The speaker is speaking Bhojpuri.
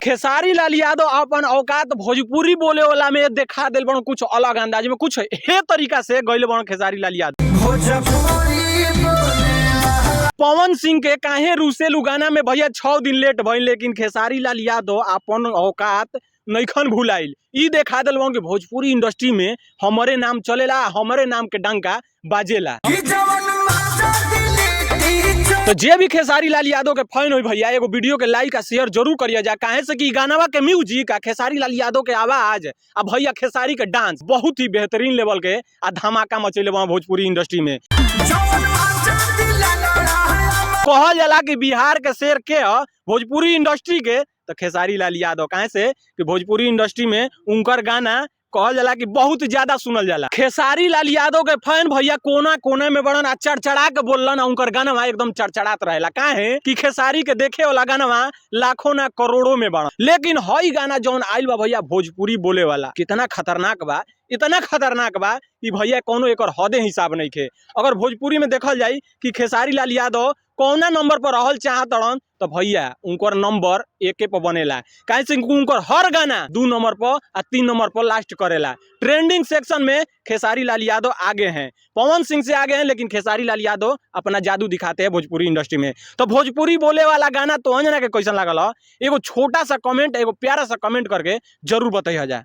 खेसारी लाल यादव अपन औकात भोजपुरी बोले वाला में देखा दिल बड़न, कुछ अलग अंदाज में, कुछ हे तरीका से गइल बड़न खेसारी लाल यादव। पवन सिंह के काहे रुसेलू गाना में भैया 6 दिन लेट भइल, लेकिन खेसारी लाल यादव अपन औकात नइखन भुलाइल। ई देखा दिल बड़न कि भोजपुरी इंडस्ट्री में हमरे नाम चलेला, हमरे नाम के डंका बाजेला। तो जे भी खेसारी लाल यादव के फैन हो भैया, एगो वीडियो के लाइक आ शेयर जरूर करिए जा, काहे से कि गानावा के म्यूजिक आ खेसारी लाल यादव के आवाज आ भैया खेसारी के डांस बहुत ही बेहतरीन लेवल के आ धमाका मचैले बा भोजपुरी इंडस्ट्री में। कहल जाला कि बिहार के शेर के ह भोजपुरी इंडस्ट्री के, तो खेसारी लाल यादव। काहे से कि भोजपुरी इंडस्ट्री में उनकर गाना कहल जाला कि बहुत ज्यादा सुनल जाला। खेसारी लाल यादव के फैन भैया कोना कोना में बड़न आ चढ़चढ़ा के बोलन, उनकर गाना एकदम चढ़चढ़ात रहेला। काहे कि खेसारी के देखे वाला गाना लाखों ना करोड़ों में बड़न, लेकिन हई गाना जौन आइल बा भैया भोजपुरी बोले वाला, कितना खतरनाक बा, इतना खतरनाक बा कि भैया कोनो एकर हदे हिसाब नहीं खे। अगर भोजपुरी में देखल जाई कि खेसारी लाल यादव कौना नंबर पर रहल चाहतड़न, तो भैया उनकर नंबर एके पर बनेला। काहे से उनकर हर गाना 2 नंबर पर आ 3 नंबर पर लास्ट करेला। ट्रेंडिंग सेक्शन में खेसारी लाल यादव आगे हैं, पवन सिंह से आगे हैं, लेकिन खेसारी लाल यादव अपना जादू दिखाते हैं भोजपुरी इंडस्ट्री में। तो भोजपुरी बोले वाला गाना तो अंजना के कैसन लागल, एगो छोटा सा कमेंट, एगो प्यारा सा कमेंट करके जरूर बताइए जा।